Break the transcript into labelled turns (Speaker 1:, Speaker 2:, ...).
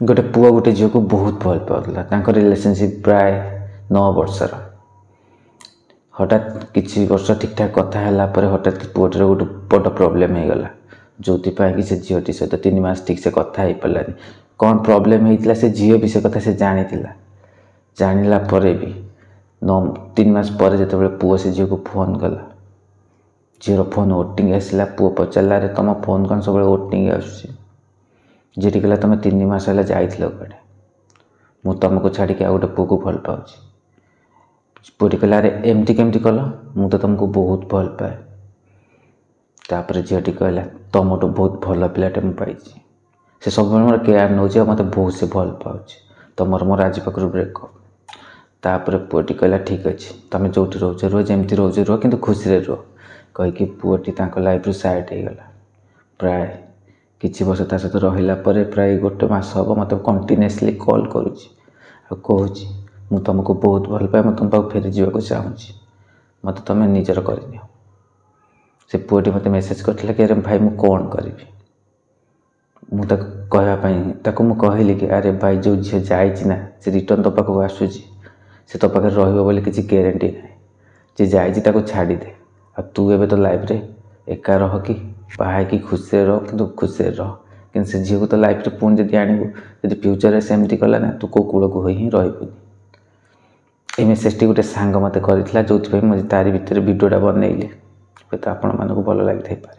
Speaker 1: ଗୋଟେ ପୁଅ ଗୋଟେ ଝିଅକୁ ବହୁତ ଭଲ ପାଉଥିଲା। ତାଙ୍କ ରିଲେସନସିପ୍ ପ୍ରାୟ 9 ବର୍ଷର। ହଠାତ୍ କିଛି ବର୍ଷ ଠିକ୍ଠାକ୍ କଥା ହେଲା ପରେ ହଠାତ୍ ପୁଅଟିର ଗୋଟେ ବଡ଼ ପ୍ରୋବ୍ଲେମ୍ ହେଇଗଲା, ଯେଉଁଥିପାଇଁ କି ସେ ଝିଅଟି ସହିତ 3 ମାସ ଠିକ୍ସେ କଥା ହେଇପାରିଲାନି। କ'ଣ ପ୍ରୋବ୍ଲେମ୍ ହେଇଥିଲା, ସେ ଝିଅ ବି ସେ କଥା ସେ ଜାଣିଥିଲା। ଜାଣିଲା ପରେ ବି 3 ମାସ ପରେ ଯେତେବେଳେ ପୁଅ ସେ ଝିଅକୁ ଫୋନ୍ କଲା, ଝିଅର ଫୋନ୍ ୱେଟିଂ ଆସିଲା। ପୁଅ ପଚାରିଲା, "ଆରେ, ତୁମ ଫୋନ୍ କ'ଣ ସବୁବେଳେ ୱେଟିଂ ଆସୁଛି?" ଝିଅଟି କହିଲା, "ତୁମେ 3 ମାସ ହେଲା ଯାଇଥିଲ କୁଆଡ଼େ? ମୁଁ ତୁମକୁ ଛାଡ଼ିକି ଆଉ ଗୋଟେ ପୁଅକୁ ଭଲ ପାଉଛି।" ପୁଅଟି କହିଲା, "ଆରେ, ଏମିତି କେମିତି କଲ? ମୁଁ ତ ତୁମକୁ ବହୁତ ଭଲ ପାଏ।" ତାପରେ ଝିଅଟି କହିଲା, "ତୁମଠୁ ବହୁତ ଭଲ ପିଲାଟେ ମୁଁ ପାଇଛି। ସେ ସବୁବେଳେ ମୋର କେୟାର ନେଉଛି ଆଉ ମୋତେ ବହୁତ ସେ ଭଲ ପାଉଛି। ତମର ମୋର ଆଜି ପାଖରୁ ବ୍ରେକଅପ୍।" ତାପରେ ପୁଅଟି କହିଲା, "ଠିକ୍ ଅଛି, ତୁମେ ଯେଉଁଠି ରହୁଛ ରୁହ, ଯେମିତି ରହୁଛ ରୁହ, କିନ୍ତୁ ଖୁସିରେ ରୁହ," କହିକି ପୁଅଟି ତାଙ୍କ ଲାଇଫରୁ ସାଇଡ଼୍ ହେଇଗଲା। ପ୍ରାୟ କିଛି ବର୍ଷ ତା ସହିତ ରହିଲା ପରେ ପ୍ରାୟ ଗୋଟେ ମାସ ହେବ ମୋତେ କଣ୍ଟିନ୍ୟୁଅସଲି କଲ୍ କରୁଛି ଆଉ କହୁଛି, "ମୁଁ ତୁମକୁ ବହୁତ ଭଲ ପାଏ, ମୁଁ ତୁମ ପାଖକୁ ଫେରିଯିବାକୁ ଚାହୁଁଛି, ମୋତେ ତୁମେ ନିଜର କରିନିଅ।" ସେ ପୁଅଟି ମୋତେ ମେସେଜ୍ କରିଥିଲା କି, "ଆରେ ଭାଇ, ମୁଁ କ'ଣ କରିବି?" ମୁଁ ତାକୁ କହିବା ପାଇଁ ତାକୁ ମୁଁ କହିଲି କି, ଆରେ ଭାଇ, ଯେଉଁ ଝିଅ ଯାଇଛି ନା, ସେ ରିଟର୍ନ ତୋ ପାଖକୁ ଆସୁଛି, ସେ ତୋ ପାଖରେ ରହିବ ବୋଲି କିଛି ଗ୍ୟାରେଣ୍ଟି ନାହିଁ। ଯିଏ ଯାଇଛି ତାକୁ ଛାଡ଼ିଦେ ଆଉ ତୁ ଏବେ ତୋ ଲାଇଫ୍ରେ ଏକା ରହ କି ବାହା ହେଇକି ଖୁସିରେ ରହ, କିନ୍ତୁ ଖୁସିରେ ରହ। କିନ୍ତୁ ସେ ଝିଅକୁ ତ ଲାଇଫ୍ରେ ପୁଣି ଯଦି ଆଣିବୁ, ଯଦି ଫ୍ୟୁଚର୍ରେ ସେମିତି କଲା ନା, ତୁ କେଉଁ କୂଳକୁ ହୋଇ ହିଁ ରହିବୁନି। ଏଇ ମେସେଜଟି ଗୋଟେ ସାଙ୍ଗ ମୋତେ କରିଥିଲା, ଯେଉଁଥିପାଇଁ ମୁଁ ତାରି ଭିତରେ ଭିଡ଼ିଓଟା ବନେଇଲି। ହୁଏତ ଆପଣମାନଙ୍କୁ ଭଲ ଲାଗିଥାଇପାରେ।